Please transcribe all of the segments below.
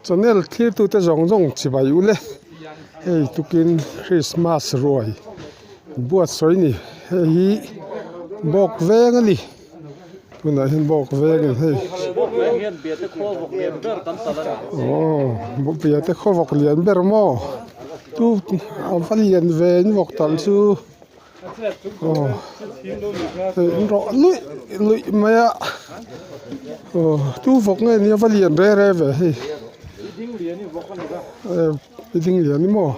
Channel thlirtute zawng zawng chibai u le. Hei tukin Christmas ruai buatsawi ni. Hei hi bawk veng a ni. Tunah hian bawk vengin hei aw biate khaw vawk lian ber maw chu a va lian ve in vawk talh chu. Aw hei an rawh luih luih mai a aw tu vawk nge nia va lian re re ve hei e ding lian ni maw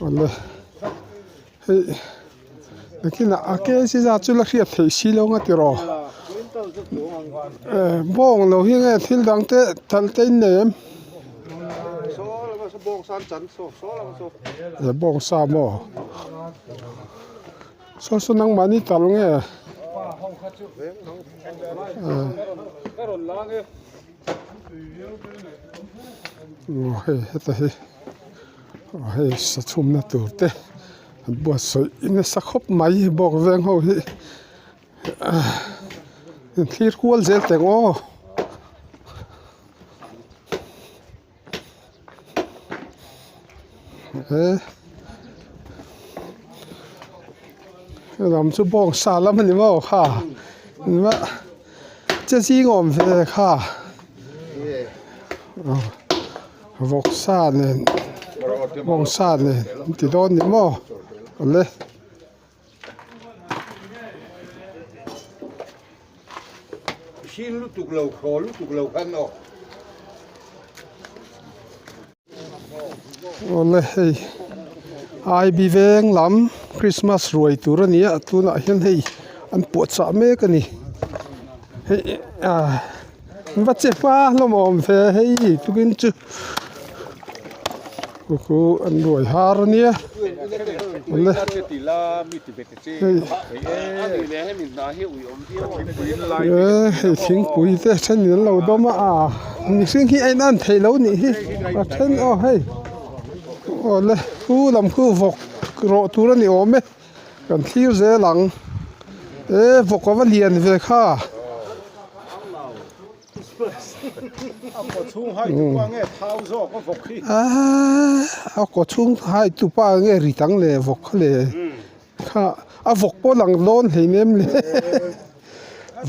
awle hei nakinah a ke chi zat chu la hriat theih si lo nga tiraw e bawng lo hi nge thil dang te talh te in nei em e bawng sa maw saw saw nangmahni talh nge aw hei heta hi aw hei sa chhumna tur te an buatsaih nasa khawp mai bawk veng ho hi. In thlir kual zel teh ang aw. He lam chu bawng sa lam a ni maw kha engmah che zing awm ve kha vawk sa nen bawng sa nen an ti dawn ni maw awle. Hrin lutuk lo, thaw lutuk lo khan aw. Awle hei IB veng lam Christmas ruai tur a ni a tunah hian hei an puahchah mek a ni hei ah va che hma hlawm a awm ve hei tukin chu. Khu an ruai har a nia awle hei hei thingpui te thenin an lo dawm a ah mihring hi a inan theih loh nih hi a then aw hei awle khu lam khu vawk rawh tur a ni awm e kan thlir zel ang e vawk a va lian ve kha. A kaw chhung hai tupa nge ri tang le vawk kha le kha a vawk pawh lang dawn hlei nem le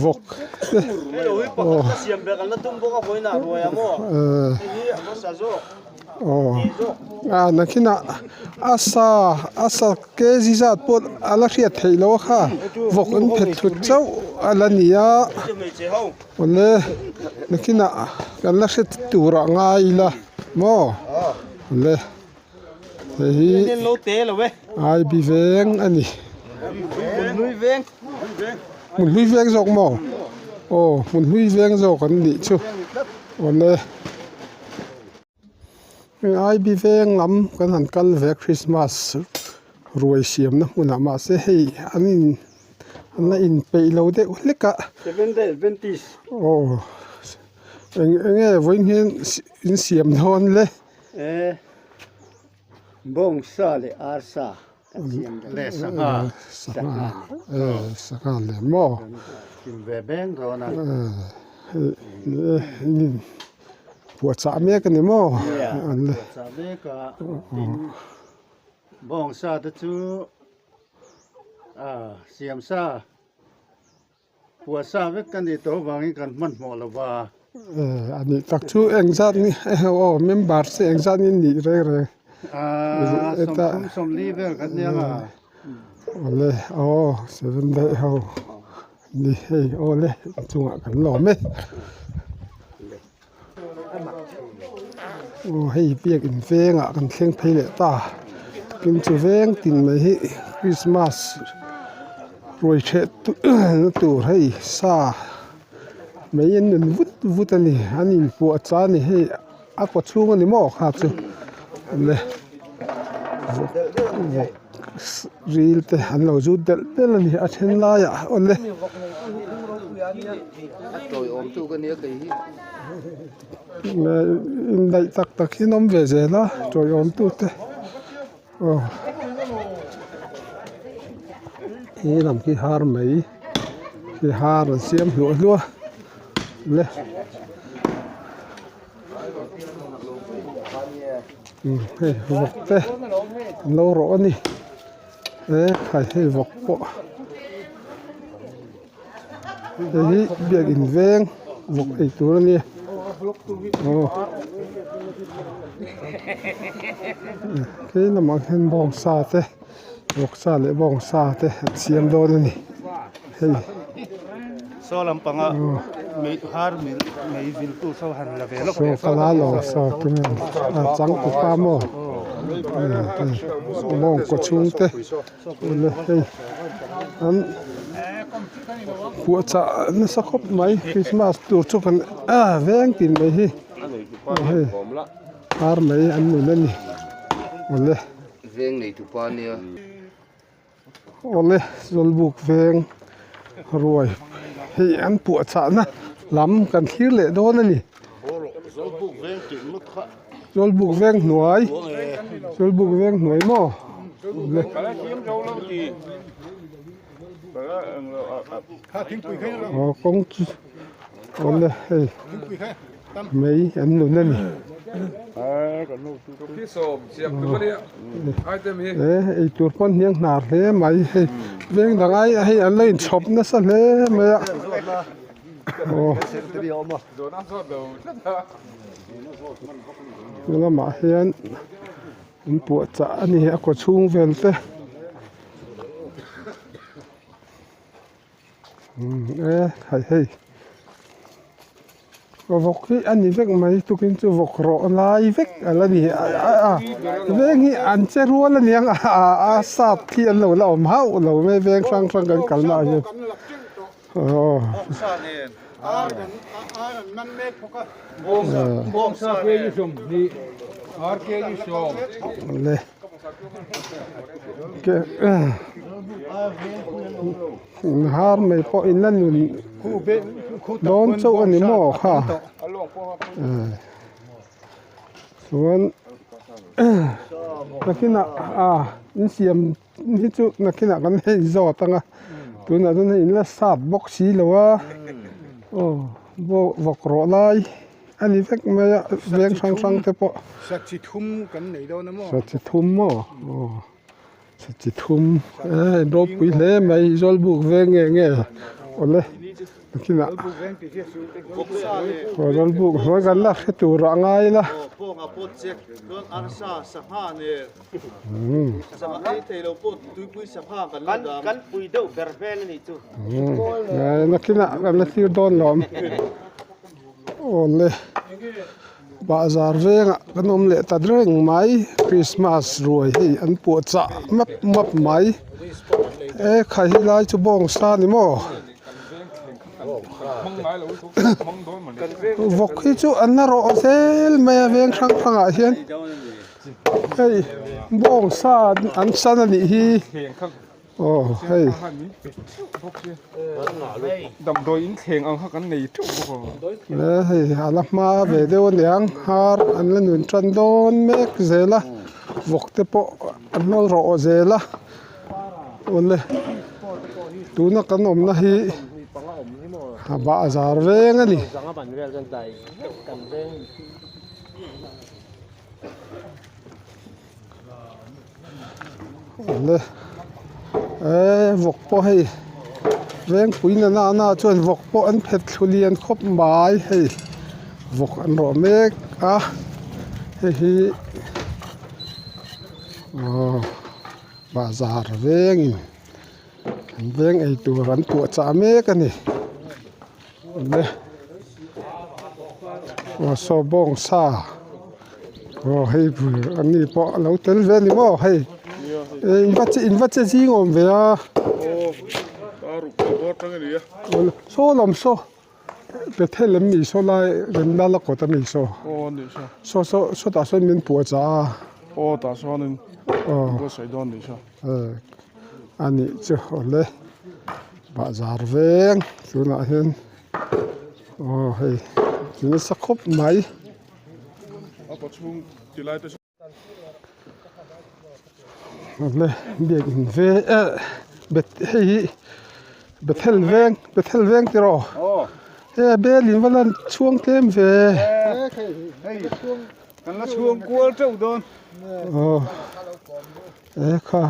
vawk aw a nakinah a sa a sa kg zat pawh a la hriat theih loh a kha vawk an phet thut chauh a la ni a. Awle nakinah kan la hre tur ah ngai ila maw awle hei hi IB veng a ni hmunhlui veng zawk maw aw hmunhlui veng zawk an nih chu awle IB veng lam kan han kal ve a Christmas ruai siamna hmunah mahse hei an in. An la inpeih lo deuh hlek a. Seven day Adventist. Aw eng eng nge vawiin hian in siam dawn le. E bawng sa leh ar sa kan siam dawn. Leh sangha. Sangha e sangha leh maw. Kim ve beng dawn a. E in puahchah mek a ni maw. Puahchah mek a tin bawng sa te chu. A siam sa puah sa vek ka nih tawh avangin kan hmanhmawh lo va. E a nih tak chu engzat nge aw member che engzat nge nih reng reng. A sawmthum sawmli vel kan nia nga. Awle aw seven daih ho ni hei awle inchungah kan lawm e. Aw hei biak in vengah kan thleng phei leh ta tin chu veng tin mai hi christmas ruai ṭheh na tur hei sa mai an nun vut vut a ni an inpuah chah a ni hei a kaw chhung a ni maw kha chu le vawk vawk ril te an lo zut delh delh a ni a then laiah awle. Indaih tak tak hi an awm ve zel a tawiawm tute aw he lam khi har mai khi har an siam hluah hluah le. Umm hei vawk te an lo rawh a ni e khai hei vawk pawh hei hi biakin veng vawk ei tur a nia aw khi lamah khian bawngsa te vawksa leh bawngsa te an siam dawn a ni hei. Saw lampanga mei har mei viltu saw han la ve lawk Saw kala lo saw tunge a changtupa maw mawngkaw chhungte awle hei an puahchah nasa khawp mai Christmas tur chu kan veng tin mai hi hei har mai an nun a ni awle. Veng neitupa nia. Awle Zawlbuk veng ruai hei an puahchahna lam kan thlir leh dawn a ni. Zawlbuk veng hnuai Zawlbuk veng hnuai maw awle. Aw kawng chu awle hei. Mei an nun a ni. E eitur pawn hniang hnar hle mai hei veng dang ai hei an lo inchhawp nasa hle mai a aw lamah hian an puahchah a ni a kaw chhung vel te. E khai hei vawk hi a ni vek mai tukin chu vawk rawh lai vek a la ni a veng hi an che rual a niang a a sap khi an lo la awm hauh lo mai veng hrang hrang kan kal na ah hian aw. Har mai pawh in la nun dawn chauh a ni maw kha chuan nakinah a insiam hi chu nakinah kan hei zawt ang a tunah chuan hei in la sat bawk si lo a aw vawk rawh lai. A ni vek mai a veng hrang hrang te pawh Sachi thum kan nei dawn a maw? Sachi thum maw aw sachi thum e ropui hle mai Zawlbuk veng nge nge awle nakinah aw Zawlbuk hnuai kan la hre tur ah ngai ila nakinah kan la thlir dawn lawm. Awle bahzar vengah kan awm leh ta reng mai Christmas ruai hei an puah chah map map mai e khai helai chu bawngsa ni maw vawk hi chu an la rawh zel mai a veng hrang hrang ah hian hei bawngsa an san a nih hi. Aw hei. Damdawi in thleng ang kha kan nei teuh bawk a. E hei a la hma ve deuh aniang har an la nun tan dawn mek zel a vawk te pawh an lo rawh zel a awle tuna kan awmna hi a bahzar veng a ni. Awle eee vawk pawh hei vengpui na na na chuan vawk pawh an phet thlu lian khawp mai hei vawk an rawh mek a hei hi aw bahzar vengin an veng eitur an puahchah mek a ni awle aw saw bawngsa. Aw hei an ni pawh a lo tel ve a ni maw hei in va che in va che zing awm ve a saw lam saw Bethel em ni saw lai remna la kawt a ni saw saw saw sawtah sawn min puah chah a aw a nih chu awle bahzar veng tunah hian aw hei nasa khawp mai. Awle biakin ve eh bet hei hi Bethel veng Bethel veng tiraw he bel in va lan chhuang tlem ve. Hei kan la chhuang kual teuh dawn. Aw e kha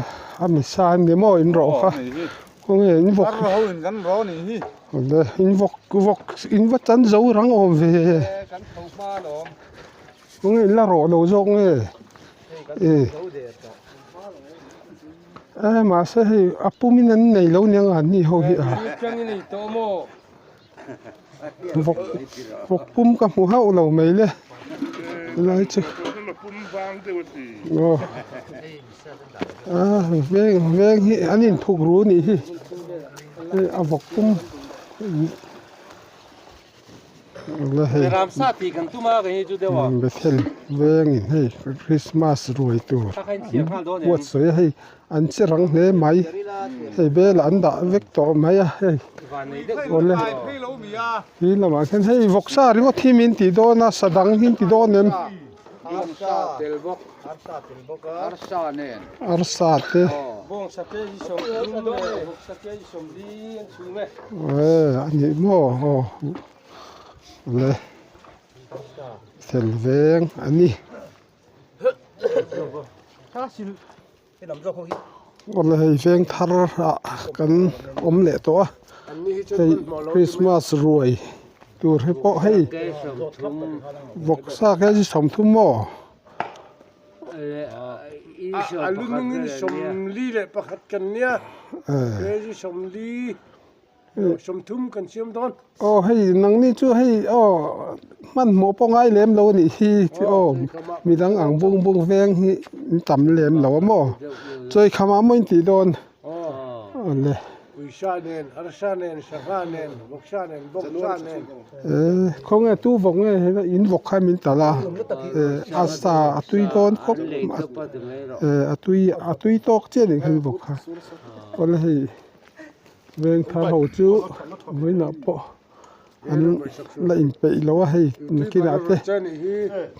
a misa an ni maw in rawh kha khawnge in vawk Ar ho in kan rawh anih hi. Awle in vawk vawk in va chan zo rang awm ve. Kan tho hma alawm. Khawnge in la rawh lo zawk nge e e mahse hei a pum in an nei lo nia an ni ho hi a. Vawk vawk pum ka hmu hauh lo mai le helai chu aw ah veng veng hi an inthuk ru a nih hi hei a vawk pum Bethel vengin hei Christmas ruai tur buatsawi a hei an che rang hle mai hei velah an dah vek tawh mai a hei awle ti lamah khian hei vawksa ringawt hi min tih dawn a sa dang hi an ti dawn em arsa te. Aw a nih maw aw le fel veng a ni awle hei veng thar ah kan awm leh tawh a hei krismas ruai tur hi pawh hei vawksa kg 30 maw. A lunungin 41 kan nia kg 40 30 kan siam dawn. Aw hei nangni chu hei aw hmanhmawh pawh ngai lem lo anih hi chu aw midang ang bung bung veng hi an tam lem lo a maw chawi khamah maw in tih dawn awle. Uisa nen, arsa nen, sangha nen, vawksa nen, bawksa nen. Eh, khawnge tu vawk nge hei in vawk kha min talh a, eh a sa a tui dawn khawp eh a tui a tui tawk chiah anih kha in vawk kha awle hei veng thar ho chu vawiinah pawh an la inpeih lo a hei nakinah te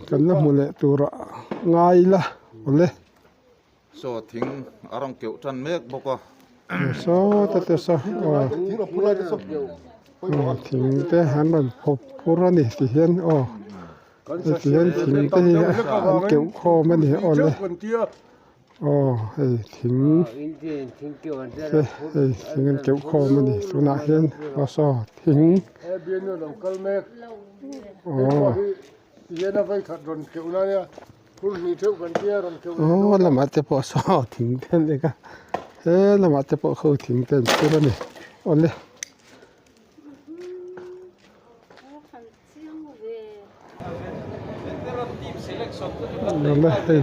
kan la hmu leh turah ngai ila awle. Saw thing a rawn keuh tan mek bawk a. Saw te te saw aw aw thing te an rawn phawp phur a ni ti hian aw heti hian thing te hi an keuh khawm a ni aw le aw hei thing te hei thing an keuh khawm a ni tunah hian aw saw thing aw. Aw lamah te pawh saw thing te an lek a he lamah te pawh kho thing te an phur a ni awle. Awle hei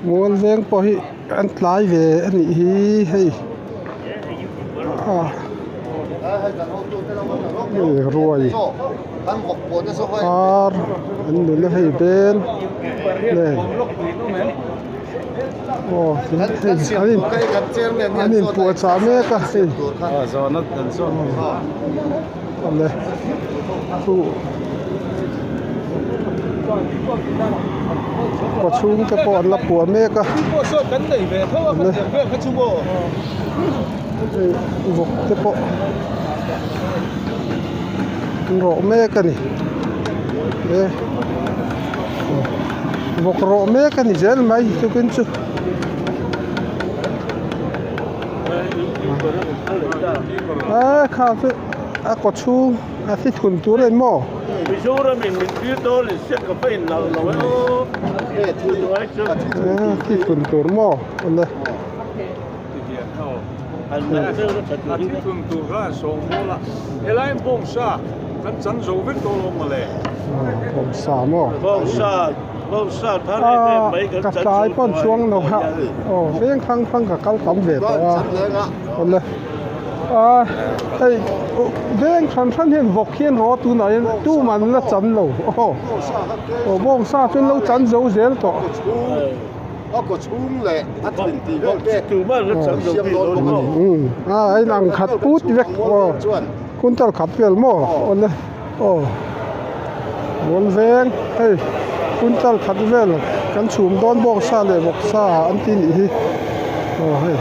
mual veng pawh hi an tlai ve a nih hi hei ah hei ruai. Ar an nula hei bel nge aw hei an in puahchah mek a hei awle chu kawchhung te pawh an la puah mek a awle hei vawk te pawh. An rawh mek a ni e vawk rawh mek a ni zel mai tukin chu a kha chu a kaw chhung a thi thun tur a ni maw. A thi thun tur maw awle. A thithun tur kha an sawm mawl a, helai bawngsa kan chan zo vek tawh lo mawle. Bawngsa maw? Bawngsa, bawngsa thar em em mai kan chan zo tawh a. Ka tlai pawn chuang lo ha. Aw veng thang thang ka kal tam ve tawh a. Awle. A hei veng hran hran hian vawk hian raw tunah hian tuman la chan lo. Aw bawngsa chu an lo chan zo zel tawh. A kaw chhung leh a thin tih vel te siam dawn bawk a ni. A a inang khat put vek aw quintal khat vel maw awle aw mual veng hei quintal khat vel kan chhum dawn bawk sa leh bawk sa an ti nih hi aw hei.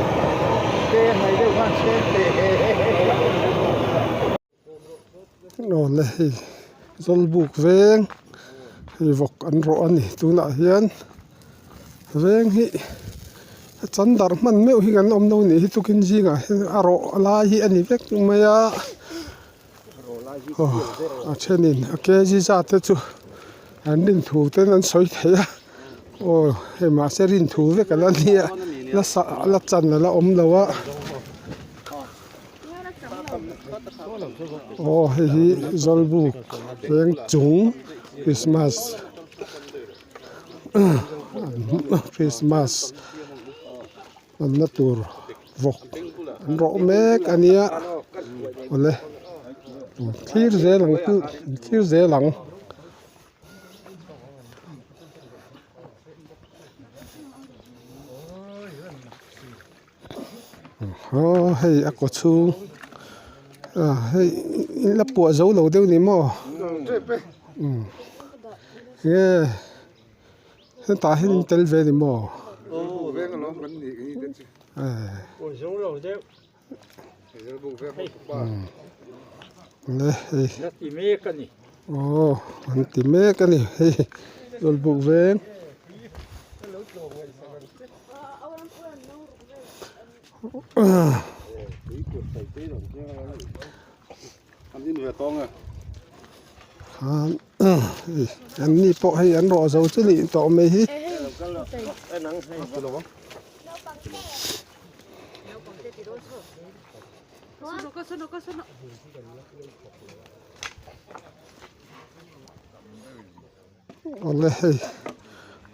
Awle hei zawlbuk veng. Hei vawk an rawh a ni tunah hian veng hi a chan darh hman meuh hi kan awm lo nih hi tukin zingah hian a rawh lai hi a ni vek mai a aw a thenin a kg zat te chu an rin thu ten an sawi thei a aw hei mahse rin thu vek a la nia la sah la chan a la awm lo a. Aw hei hi Zawlbuk veng chung Christmas Christmas hmanna tur vawk an rawh mek a nia awle thlir zel ang chu thlir zel ang. Aw hei a kaw chhung ah hei in la puah zo lo deuh ni maw umm nge hetah hian in tel ve ni maw le hei aw an ti mek a ni hei Zawlbuk veng. An ni pawh hei an rawh zo chu nih tawh mai hi. Awle hei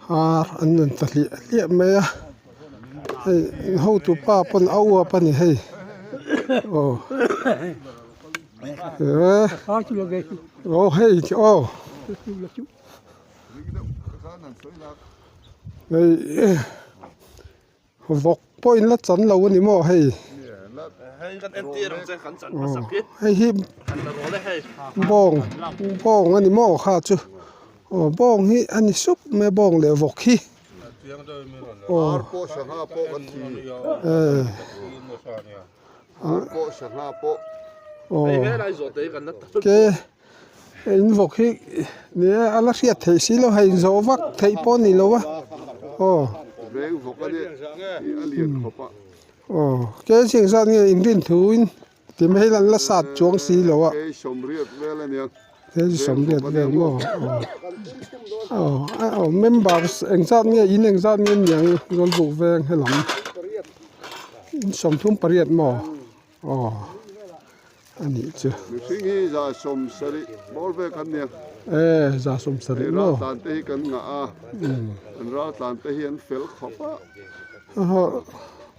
ar an rawn ta hliah hliah mai a hei hotu pa pawn a uap a ni hei aw aw hei aw hei. Vawk pawh in la chan lo a ni maw hei hei hi bawng bawng a ni maw kha chu aw bawng hi a ni sup mai a bawng leh vawk hi aw aw ke in vawk hi ni e a la hriat theih si lo hei zawh vak theih pawh a ni lo a aw aw ke chhing zat nge in rin thu in ti mai hian an la sat chuang si lo a ke sawmriat vel maw aw aw members engzat nge in engzat nge niang zawlbuk veng helam in 38 maw aw. a nih chu. Mihring hi 170 bawr ve kan nia. E 170 maw. Ral tlan te hi kan ngah a. An ral tlan te hi an fel khawp a. Aha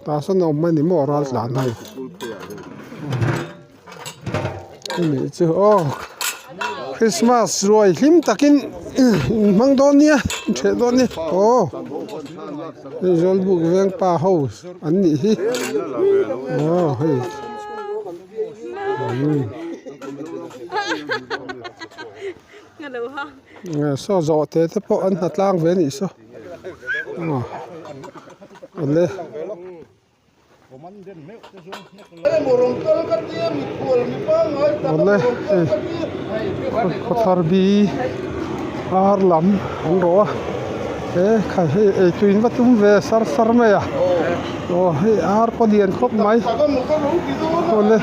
ta sawn a awm a ni maw ral tlan ho. A nih chu aw Christmas ruai hlim takin in hmang dawn nia in ṭheh dawn nia aw hei Zawlbuk veng pa ho an nih hi aw hei. Saw zawh te te pawh an hnatlang ve anih saw aw awle. Awle hei khawthar bi ar lam an rawh a he khai hei eitur in va tum ve sar sar mai a aw hei ar pawh lian khawp mai awle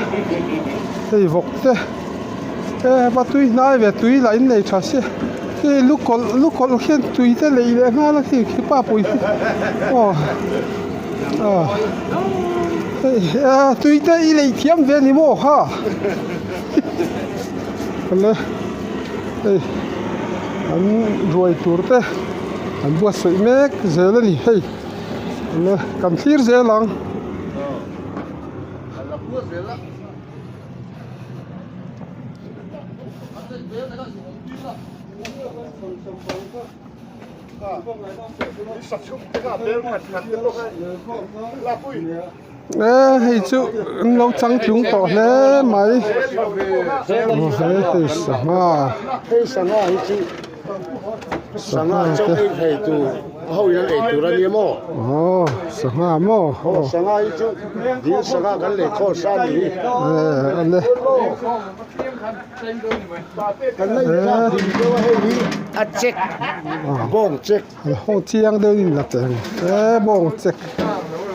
hei vawk te he va tui hnai ve tui lah in nei tha sia hei lukawlh lukawlh khian tui te lei leh nghal a khi khipa pui hi aw. Aw tui te i lei thiam ve ni maw kha awle hei an ruai tur te an buatsaih mek zel a ni hei awle kan thlir zel ang. E hei chu an lo changtlung tawh hle mai hei sangha hei sangha hi chu sangha chaw ei thei tur. Ho in an ei tur a nia maw? Aw sangha maw? Aw sangha hi chu dil sangha kan lei khawl sa a ni. Eh ale. Kan la inzat ding deuh a hei hi a check bawng check. An ho chiang deuh in la cheng e bawng check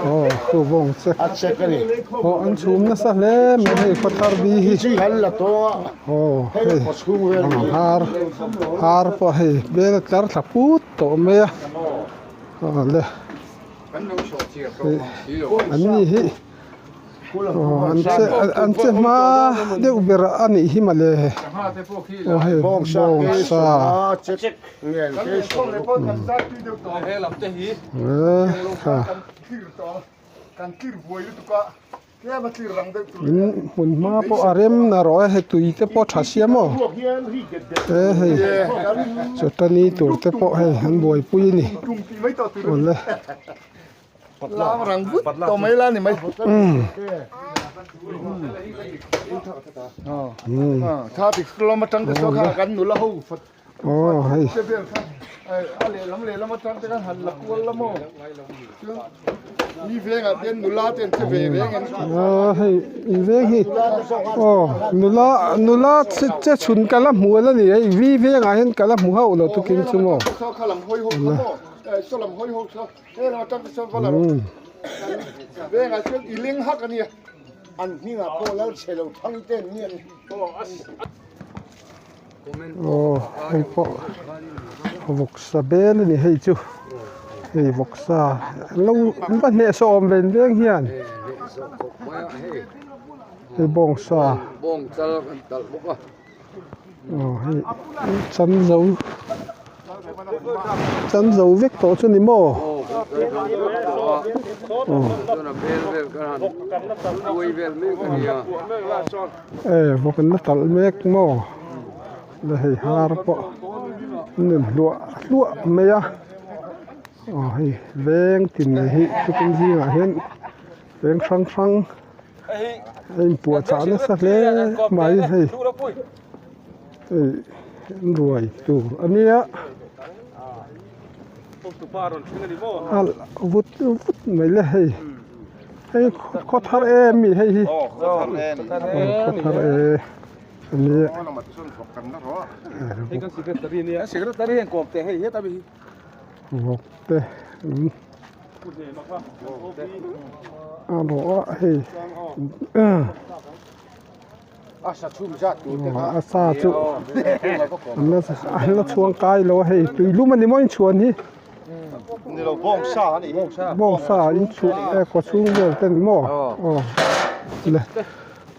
aw khu bawng check a check a ni. Aw an chhum nasa hle mai hei khawthar bi hi. Chi han la tawng a. Aw hei khaw chhung vel ni. Har har pawh hei bel a tlar thla put tawh mai a aw le an ni hi aw an che an che hma deuh ber a nih hi mawle aw hei bawngsa In hmun hma pawh a rem na rawh e hei tui te pawh tha siam aw e hei chawtani tur te pawh hei an buaipui a ni awle. Aw hei aw hei in veng hi aw nula nula che chhun ka la hmu a ni hei vi vengah hian ka la hmu hauh lo tukin chu maw Aw hei pawh vawksa bel a ni hei chu hei vawksa lo an va hnehsawh awm ve veng hian hei bawngsa aw hei chan zo chan zo vek tawh chu ni maw aw. E vawk an la talh mek maw la hei har pawh an rawn hluah hluah mai a aw hei veng tin mai hi thuthleng zingah hian veng hrang hrang a inpuahchah nasa hle mai hei hei an ruai tur a nia a vut vut mai le hei. Hei khaw thar em mi hei hi khaw thar e ania vawk te a rawh a hei a sa chu an la chhuang kai lo a hei tuilum a ni maw inchhuan hi. Bawngsa in chhuah e kaw chhung vel te ni maw aw le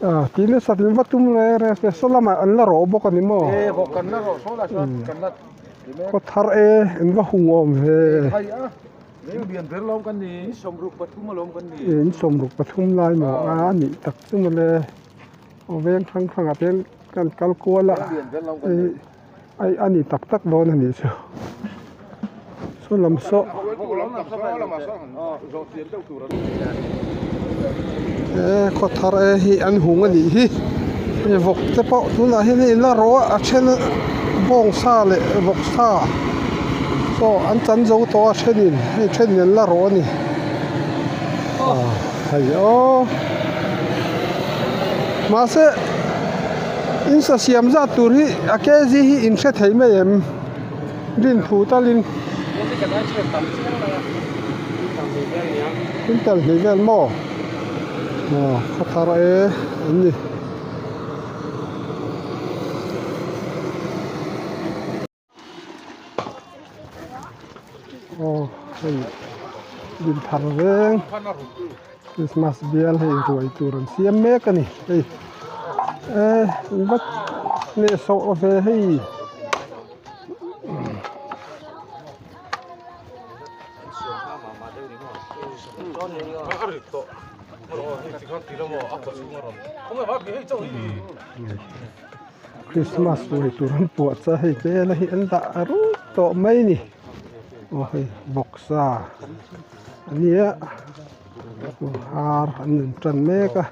a tih nasa in va tum reng reng se saw lamah an la rawh bawk a ni maw khaw thar e an va hung awm ve in 63 lai maw a nih tak chu mawle aw veng hrang hrangah te hian kan kal kual a hei. Ai a ni tak tak dawn a nih chu saw lam saw e khaw thar e hi an hung a nih hi hei vawk te pawh tunah hian hei la rawh a a then bawng sa leh vawk sa saw an chan zo tawh a thenin hei thenin an la rawh a ni ah hei aw mahse. In sa siam zat tur hi a kg hi in hre thei mai em? Rin thu talin. In tal hnih vel maw? Aw khaw thar e an ni. Aw hei dinthar veng Christmas bial hei ruai tur an siam mek a ni hei eh an va hnehsawh ve hei. Christmas ruai tur an puah chu hei vel a hi an dah rut tawh mai a ni aw hei vawksa a nia ar an rawn tan mek a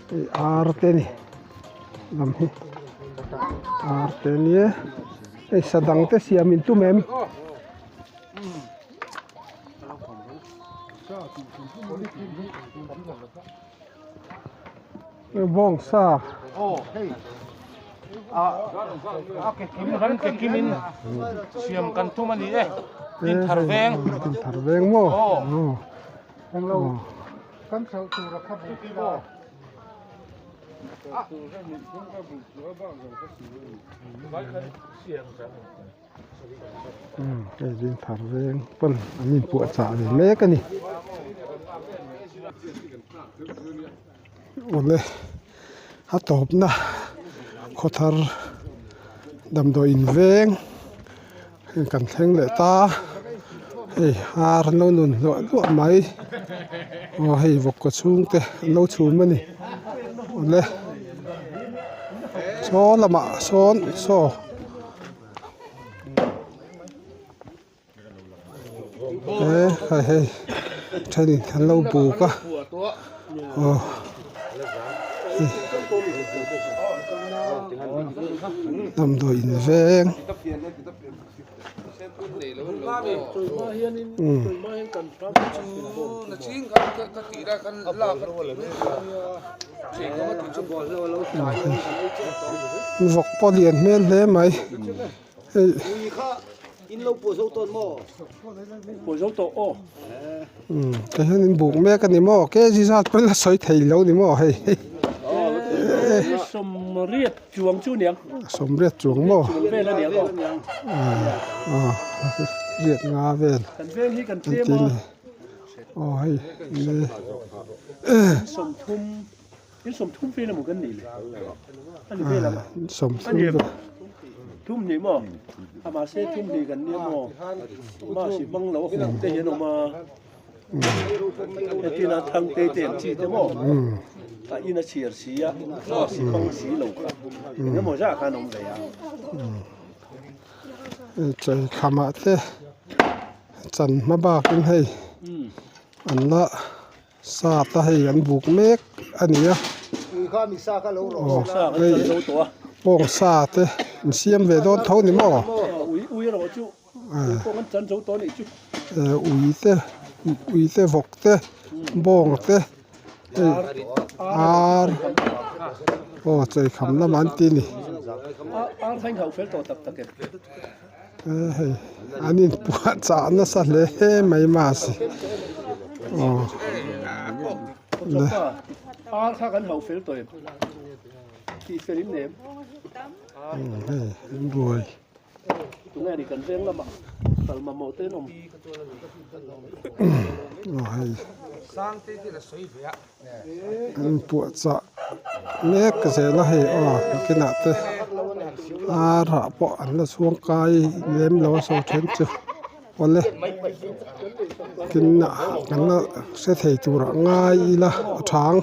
hei ar te a ni lam hi ar te a nia hei sa dang te siam in tum em. Bawngsa. Aw hei a a ke kim ran ke kimin siam kan tum a ni e Dinthar veng. Dinthar veng maw? Aw. Aw. Kan hralh tur a kha buk ila. Hei Dinthar veng pawn an inpuahchah ve mek a ni. Awle a tawpna khawthar damdawi in veng heng kan thleng leh ta hei ar an lo nun hluah hluah mai aw hei vawk kaw chhung te an lo chhum a ni awle saw lamah sawn saw. He hei hei thenin an lo buk a aw hei damdawi in veng umm. Vawk pawh lian hmel hle mai. Hei. Ui kha in lo pawh zo tawn maw? Pawh zo tawh aw. Umm ti hian in buk mek a ni maw? Kg zat pawn a sawi thei lo ni maw hei. Sawmriat chuang chu niang. Sawmriat chuang maw? Chuang vel a niang aw. Aw riat nga vel. Kan veng hi kan tlem a. Aw hei. Sawmthum. In sawmthum vel emaw kan nih le? A ni vel ang. Sawmthum vel. Thum hnih maw? A mahse thum hnih kan nia maw? Mahse hmang lo a hum te hian awm a. Hetina thang te te ang chi te maw? A in a chhiar si a, mahse hmang si lo kha. Engemaw zah khan awm ve a. Chei khamah te chan hma bakin hei an la Sa ta hei an buk mek a ni a. Aw hei pawng sa te an siam ve dawn tho ni maw? Ui te ui te vawk te bawng te hei ar aw cheikham lamah an ti a ni. Hei an inpuahchah nasa hle mai mahse aw le. Hei an ruai. Aw hei an inpuahchah mek zel a hei aw nakinah te ar ah pawh an la chhuang kai lem lo a sawi then chu awle tin ah kan la hre thei tur ah ngai ila a thang.